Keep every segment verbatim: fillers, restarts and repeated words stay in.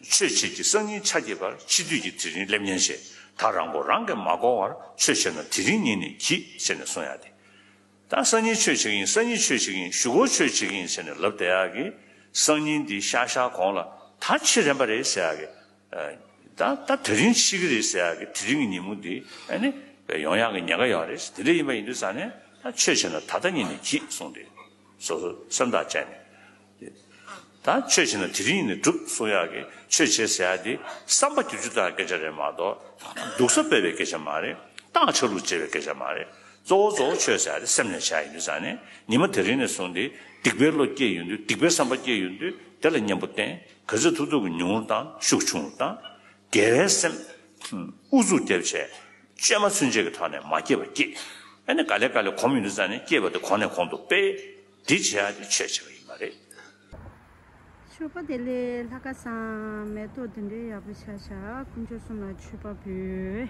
ཆོས་བྱེད་ཀྱི་སང་ཉིན་ཆ་བརྒྱད་པར་འཆི་དུས་ཀྱི་དེ་རིང་སླེབས་ཉེན་ཆེ། ད་རང་མགོ་རང་གིས་མ་བསྐོར་བར་ཆོས་བྱེད་ན་དེ་རིང་ཉིད་ནས་གྱིས་ཟེར་ནས་གསུང་ཡ་དེ། ད་སང་ཉིན་ཆོས་བྱེད་ཀྱི་ཡིན། སང་ཉིན་ཆོས་བྱེད་ཀྱི་ཡིན། གཞུག་གུ་ཆོས་བྱེད་ཀྱི་ཡིན་ཟེར་ནས་ལབ་བསྡད་ཡག་གི། སང་ཉིན་འདི་ཤར་ཤར་གོང་ལ་ད་འཆི་རན་པ་རེད་ཟེར་ཡག་གི། ད་ད་དེ་རིང་འཆི་གི་རེད་ཟེར་ཡག་གི་དེ་རིང་གི་ཉིན་མོ་འདི་ཨ་ནི་ཡོང་ཡག་གི་ཉེན་ཁ་ཡོད་རེད། དེ་འདྲ་ཡིན་པ་ཡིན་དུས་ཙང་ནས་ད་ཆོས་བྱེད་ན་ད་ལྟ་ཉིད་ནས་གྱིས་གསུངས་ཏེ། སོ་སོ་སེམས་ཐག་བཅད་ནས། ད་ཆོས་བྱེད་ན་དེ་རིང་ཉིད་ནས་གྲུབ་གསུང་ཡག་གི། ཆོས་བྱེད་ཟེར་ཡག་དེ་བསམ་པ་བསྒྱུར་བཅོས་བཏང་སྐད་ཆ་རེད་མ་གཏོགས། སྡུག་ས་སྤེལ་བའི་སྐད་ཆ་མ་རེད། བཏང་ཆ་ལུགས་བྱེད་པའི་སྐད་ཆ་མ་རེད། གཙོ་བོ་གཙོ་བོ་ཆོས་ཟེར་ཡག་དེ་སེམས་ནས་བྱ་ཡིན་དུས་ཙང་ནས། ཉི་མ་དེ་རིང་ནས་བཟུང་སྟེ་སྡིག་པའི་བློ་སྐྱེས་ཡོང་དུས། སྡིག་པའི་བསམ་པ་སྐྱེས་ཡོང་དུས་དེ་ལ་གཉེན་པོ་བསྟེན། ག་ཚོད་ཐུབ་ཐུབ་ཀྱིས་ཉུང་རུ་བཏང་། ཤུགས་ཆུང་རུ་བཏང་། དགེ་བའི་སེམས་ཨུ་ཚུགས་རྒྱབ་བྱས། བཅོས་མ་ཚུན་ཆད་ཀྱི་ཐོག་ནས་མ་སྐྱེས་པ་སྐྱེས། ཨ་ནི་ག་ལེ་ག་ལེ་གོམས་ཡོང་དུས་ཙང་ནས་སྐྱེས་པ་དེ་གོང་ནས་གོང་དུ་སྤེལ། འདི་བྱེད་ཡག་དེ་ཆོས་བྱེད་པ་ཡིན་པ་རེད། ཞོགས་པ་བདེ་ལེགས། ལྷ་ཁང་བཟང་། མེ་ཏོག་འདི་འདྲའི་ཡག་པོ་ཤར་ཤག་དཀོན་མཆོག་གསུམ་ལ་མཆོད་པ་འབུལ།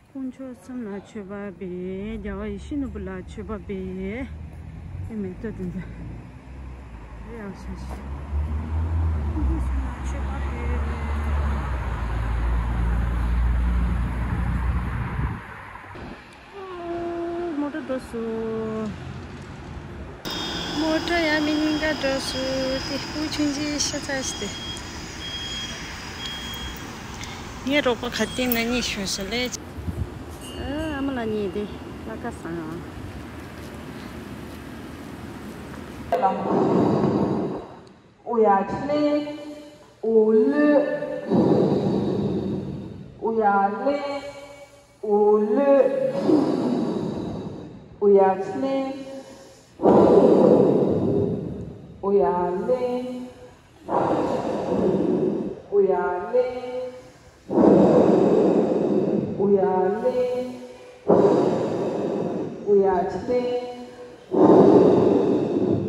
དཀོན་མཆོག་གསུམ་ལ་མཆོད་པ་འབུལ། རྒྱལ་བ་ཡིད་བཞིན་ནོར་བུ་ལ་མཆོད་པ་འབུལ། དེ་མེ་ཏོག་འདི་ཚོ་འདི་འདྲའི་ཡག་པོ་ཤར་ཤག་དཀོན་མཆོག་གསུམ་ལ་མཆོད་པ་འབུལ། མོ་ཊ་འགྲོ་སོང་། མོ་ཊ་ཡང་མི་གཉིས་ཀ་འགྲོ་སོང་། དེ་སྤུ་གུ་ཆུང་ཆུང་ཤ་ཚ་ཞིག་དེ། ངའི་རོགས་པ་ག་དེ་ན་གཉིས་ཤོར་སོང་ལེ། ཨ་མ་ལགས་གཉིས་དེ་ལྷ་ཁང་བཟང་། ཨོ་ཡ་ཁྱི་ལེ། ཨོ་ལེ། ཨོ་ཡ་ལེ། ཨོ་ལེ། ཨོ་ཡ་ཁྱི་ལེ། ཨོ་ཡ་ལེ། ཨོ་ཡ་ལེ། ཨོ་ཡ་ལེ། ཨོ་ཡ་ཁྱི་ལེ། ཨོ་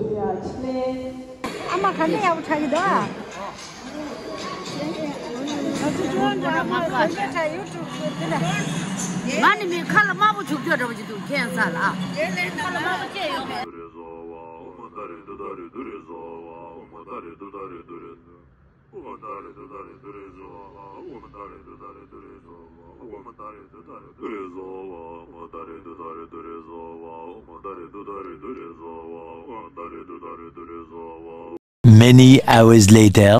ཡ་ཁྱི་ལེ། ཨ་མ་ག་འདྲ་ཡག་པོ་ཆགས་ཀྱི་འདུག་ཨ། ང་ཚོ་ཅོ་འདྲ་ཨ་མ་ག་འདྲ་ཆགས་ཡུ་ཊུབ་དེ་ལ། ང་ནི་མི་ཁ་ལ་དམར་པོ་བྱུག་རྒྱུ་འདྲ་པོ་ཅིག་འདུག་ཁྱད་མཚར་ལ། ཁ་ལ་དམར་པོ་སྐྱེས་ཡོང་མེད། Many hours later.